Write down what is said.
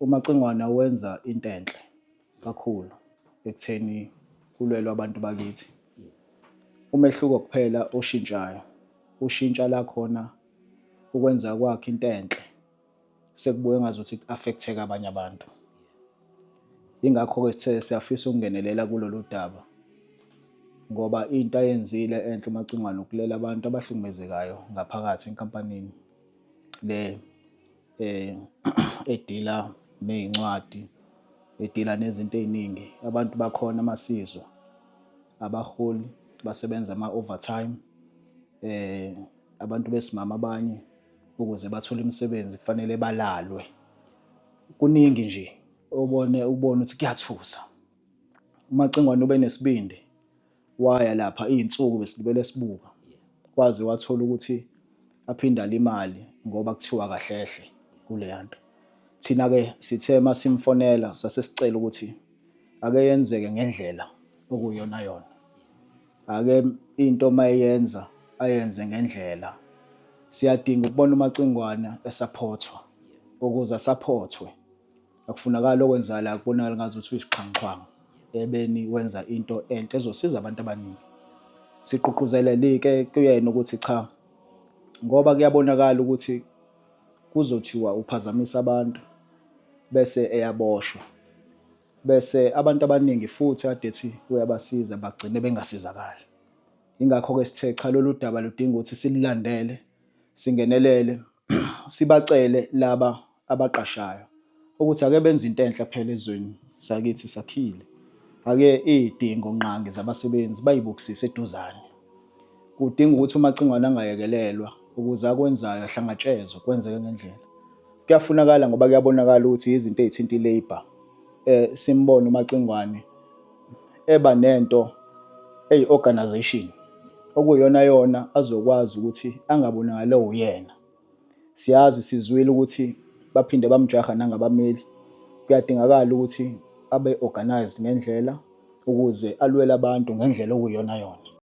UMacingwane wenza into enhle kakhulu ekutheni kulwelwe abantu bakithi. Umehluko kuphela oshintshayo, ushintsha la khona ukwenza kwakhe into enhle sekubuye ngazuthi ku-affect-eka abanye abantu. Yingakho-ke sithe siyafisa ukungenelela kulolu daba ngoba into ayenzile enhle uMacingwane ukulela abantu abahlukumezekayo ngaphakathi enkampanini le edila ney'ncwadi, edila nezinto ey'ningi. Abantu bakhona amasizwa abaholi basebenza ama-overtime, abantu besimame abanye ukuze bathole imisebenzi kufanele balalwe. Kuningi nje obone ubone ukuthi kuyathusa. UMacingwane ube nesibindi waya lapha iy'nsuku besilibele sibuka waze wathola ukuthi aphinde alimale ngoba kuthiwa kahlehle kuleya nto. Thina-ke sithe masimfonela sase sicela ukuthi ake yenzeke ngendlela okuyiyona yona. Ake into mayeyenza ayenze ngendlela. Siyadinga ukubona uMacingwane esaphothwa ukuze asaphothwe. Akufunakali okwenzakalayo kubonakala ngazuthi uyisixhwanguxhwangu ebeni wenza into enhle ezosiza abantu abaningi. Sigqugquzelelike kuyena ukuthi cha ngoba kuyabonakala ukuthi kuzothiwa uphazamisa abantu bese eyaboshwa. Bese abantu abaningi futhi kade ethi uyabasiza bagcine bengasizakali. Yingakho-ke sithe cha lolu daba ludinga ukuthi silulandele, singenelele, sibacele laba abaqashayo ukuthi ake benze into enhle phela ezweni sakithi sakhile. Ake iy'dingo nqangi zabasebenzi bayibukisise eduzane. Kudinga ukuthi uMacingwane angayekelelwa ukuze akwenzayo ahlangatshezwe kwenzeke ngendlela. Kuyafunakala ngoba kuyabonakala ukuthi izinto ey'thinta i-labour. Simbone uMacingwane eba nento eyi-organisation okuyiyona yona azokwazi ukuthi angabonakali ewuyena. Siyazi sizwile ukuthi baphinde bamjaha nangabameli. Kuyadingakala ukuthi abe organised ngendlela ukuze alwele abantu ngendlela okuyiyona yona.